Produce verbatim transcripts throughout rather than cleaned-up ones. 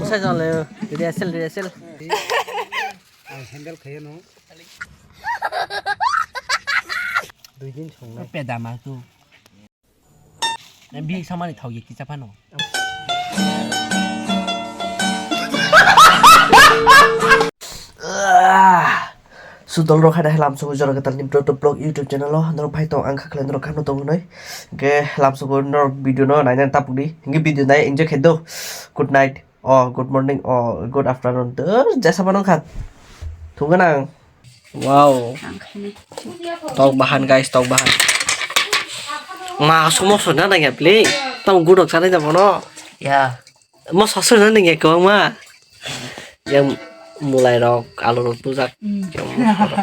Sa jale, rehearsal, rehearsal. Ang handle khayo no. Dui din songno. Peda ma tu. Bihik samani thok ye kisa phano. Sudol rok hai lamsogo jora kwtal ni Bro to Vlog YouTube channel o norok phai tong ang kha khlai norok khano tong hnoi. Hingke lamsogo norok video no naina tapuk di. Hingke video nai enjoy khe do. Good night. Oh, good morning. Oh, good afternoon. Dur, jesa mano kha. Thungkha nang. Wow. Ang khainai. Tok bahan, guys, tok bahan. Ma, somo sona nang ya, ple. Tong gudok sanai da bono. Ya. Mo sasur na nang ya, kwbangma. Yang mulai rok, alu rok tujak. Hmm. Yang mo sasur.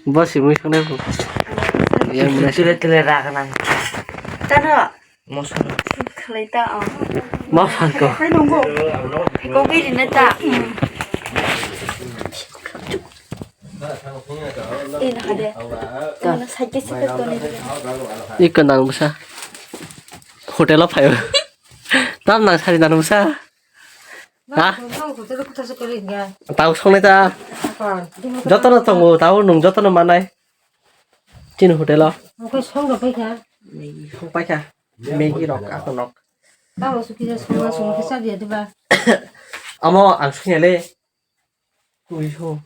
Bo si mui sonai bo. Yang mulai. Tule, tule ra ka nang. Tano. Moso no. Khlai ta, oh. Ma phan ko. Hai nunggu. Hai ko biri na ta. Eh, na hade. Tana sai ke sika to ni. Ikon dan busa. Hotel o phayo. Tam nang sari dan busa. Ha? Tau songnai ta. Jotono tongo, tau nung jotono manai. Chini hotel o. Oke, song da paikha. Song paikha. Maggie rok, ako nok. Tamo suki ja song na song kisa dia diba. Amo ang sung ya le. Tui so.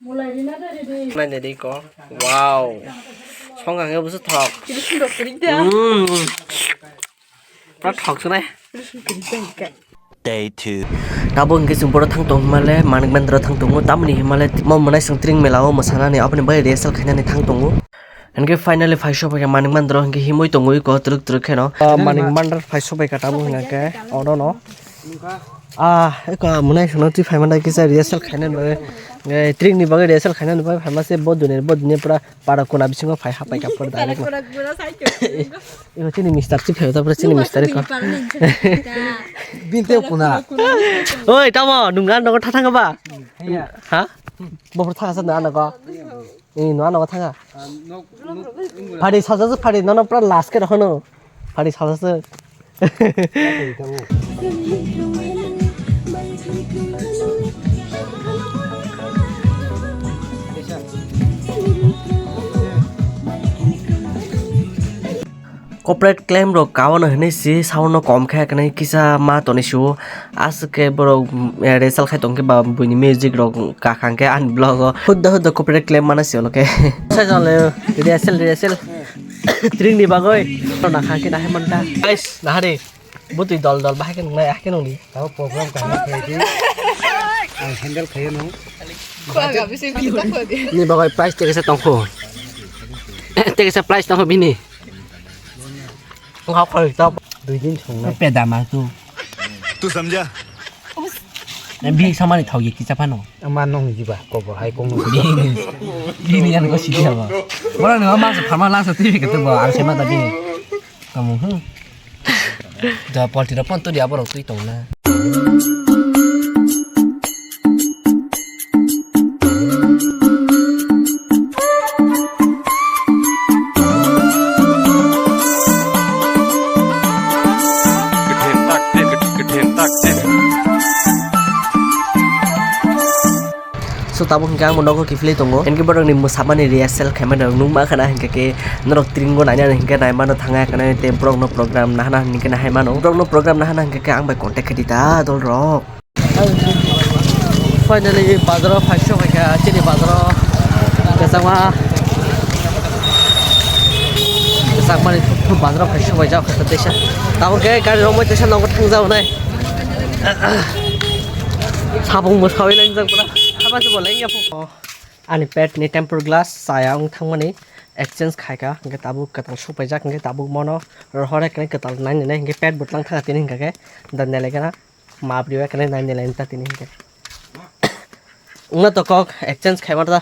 Mulai ni na dari di. Mulai ni di ko. Wow. Song ang ya busu thok. Jadi sundok kering dia. Hmm. Pura thok sunai. Day two. Tabuk hingke chwng boro thang tong himale, Manik Mandra thang tongo, tamoni himale mo mwnai chwng tring mela o mwsanani, aboni bagwi rehearsal khainani thang tongo. Hingke finally phai sobai kha Manik Mandra, hingke himoi tongwi ko twrwk twrwk kheno. Ah, Manik Mandra phai sobai kha tabuk hingke oro no. Ah, eko mwnai chwngno twi phaimani kisa rehearsal khainani bagwi, eh, tring ni bagwi rehearsal khainani bagwi phaima se bo dune, bo dune pura para kona bisingo phai hapai kha pura direct. Eko chini mister si phaio, tapore chini mister eko. Bini tei kuna. Oi, tamo, nung ano nogo thathang ba? Iya. Ha? Bopor thangasa na nogo. Ni no nogo thanga. Phari sajasa phari, nono pura last ke rohono. Phari sajasa. Copyright claim rok kaono hinui si sound no kom khe, kwnwi kisa ma tonwi sio. Aswk khe borok, mm, rehearsal khai tong khe ba buini music rok kakhang khe ani vlog o hudda hudda copyright claim mana si olo khe. Sai jale rehearsal, rehearsal. Tring ni bagwi. Nakha khe nahai manta. Guys, nahari. Butwi dol dol bahai khe nungnai, ahai khe nungdi. Tabo program kaham khlai di. Ang handle khaio no. Ni bagwi price tei kaisa tongkho. Tei kaisa price tongkho bini. Wngkha khoi tok. Dui din songno. Peda ma tu. Tu samjha? Bihik samani thok ye kisa phano. Ama nong jiba kobor hai kong. Bini, bini yan ko sidi haba. Bora no ma sa pharma lang sa twi kete bo ang sema ta bini. Kamu, hmm. Da polti da pon to dia borok twi tong na. So, tabuk hingke ang bo nogo kiphilwi tongo. Hingke borokni mwsamani rehearsal khaimani rok nukma khana hingke khe norok tringo nainani hingke naimano thangya khana tei borokno program nahana hingke nahai mano. Borokno program nahana hingke khe ang bai contact khe di ta dol rok. Finally, bazaro phai sok kha chini bazaro. Kwchangma. Kwchangmani bazaro phai sok bai jak kha teisa. Tabuk khe gari rok moi teisa nogo thang jak nai. Sabung bo sawi lang jak pura. Haba se bo lang ya phu. Ani pet ni temper glass chaya wng thangmani exchange khaika, hingke tabuk kwtal sokpaijak, hingke tabuk mono rohor ekre kwtal nainani, hingke pet bo tlang thangkha tini hingka khe da nelai gana map riyo ekre nainani ta tini hingke. Wngna to kok exchange khaima ta.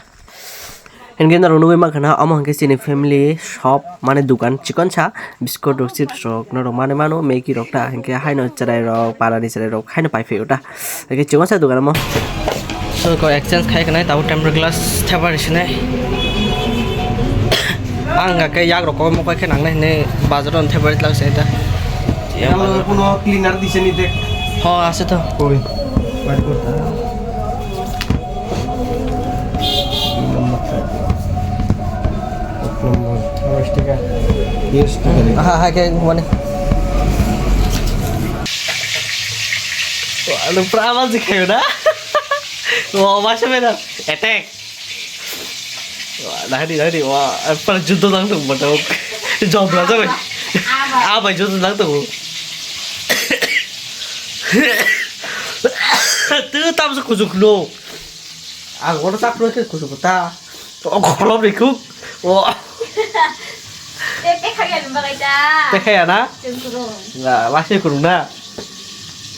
Hingke norok nugui mankha na, omo hingke chini family shop, mane dukan chikon sa. Biskot rok, chips rok, norok manwi mano, Maggi rok ta, hinkhe haino chwrai rok, parani chwrai rok haino pai phai o ta. Hinkhe chikon sa dogan omo. So, ko exchange khai kanai, tabuk temper glass thebar sinai. Ang khe yak rok kokma khe nangnai hinwi bazar on thebar tlak se ta. Yang kuno cleaner di sini dek. Oh, আছে তো। Koi. Bari kota. Dui number try. Ek number. Awas tiga. Yes, tiga. Aha, ha, kayak mana? Wah, lu peramal sih kayak udah. Wah, masih beda. Attack. Wah, nahari, nahari, wah, pala judo nang tung, mata. Jom lah, jom. Abai judo nang tung. Tu tam se kujuk lo. Ang oro tak lo ke kujuk ta. O kolom ni kuk. Wah. Te, te khaya ni bagai ta. Te khaya na? Chengkuru. Na, masih kurung na.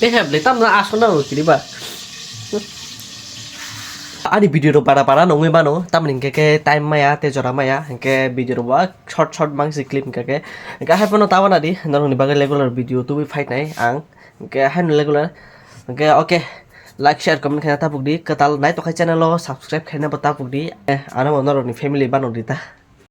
Te khaya beli tam na asal na lo kiri ba. Ani video rok bara bara nongwi mano, tamni hwnkhe khe time maya tei jora maya, hwnkhe video rok bo short short mangsi clip hwnkhe khe. Hwnkhe hai phano tabana di, norokni bagwi regular video tubui phainai ang, hwnkhe haino regular, hwnkhe okay, like, share, comment khaina tapuk di, kwtal nai tongkha channel o subscribe khaina bo tapuk di, eh, ano bo norokni family bano di ta.